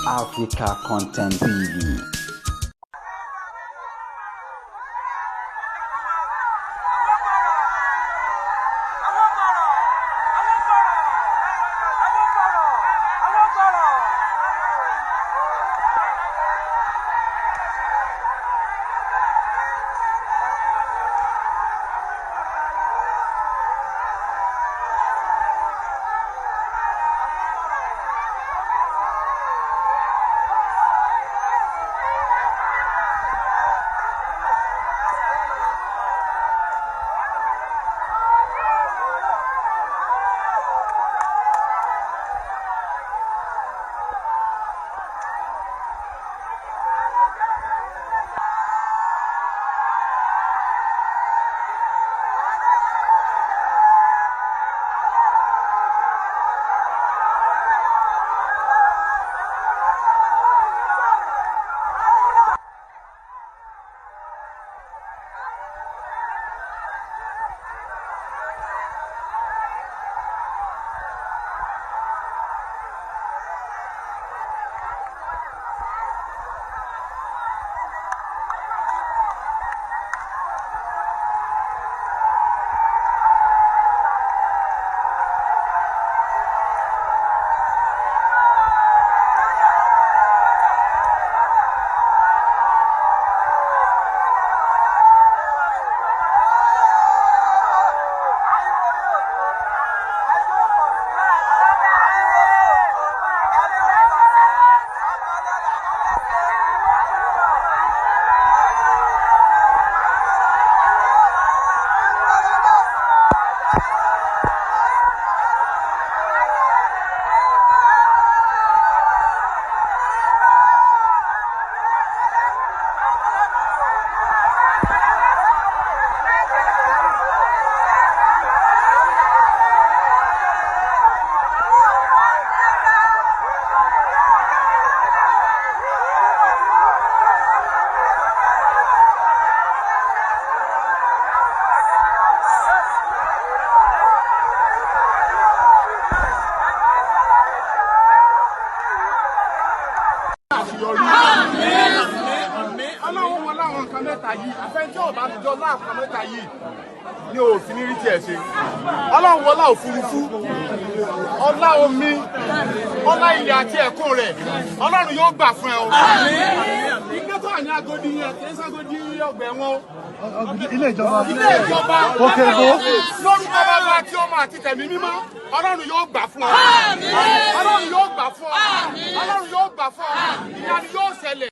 Africa Content TV. Àṣeyọrí. Ọlọ́run wọn láwọn nǹkan mẹ́ta yìí, àfẹnjọ́ ọba jọ láàpá mẹ́ta yìí ni òfin ní rí tiẹ̀ ṣe. Ọlọ́run wọlá òfurufú, ọlá omi, ọlá ilẹ̀ àti ẹ̀kún rẹ̀. Ọlọ́run yóò gbà fún ẹ o. Ilé tó wà ní Agodi yẹn kì í ságodi ọgbà ẹ̀wọ̀n o. Ilé ìjọba. Ilé ìjọba. Òkè Èbó. Lórúkọ Bàbá àti Ọmọ àti Tẹ̀mí Mímọ́, Ọlọ́run yóò gbà fún ọ. Ọlọ́run yóò gbà fún ọ. Ọlọ́run yóò gbà fún ọ. Ìyanu yóò ṣẹlẹ̀.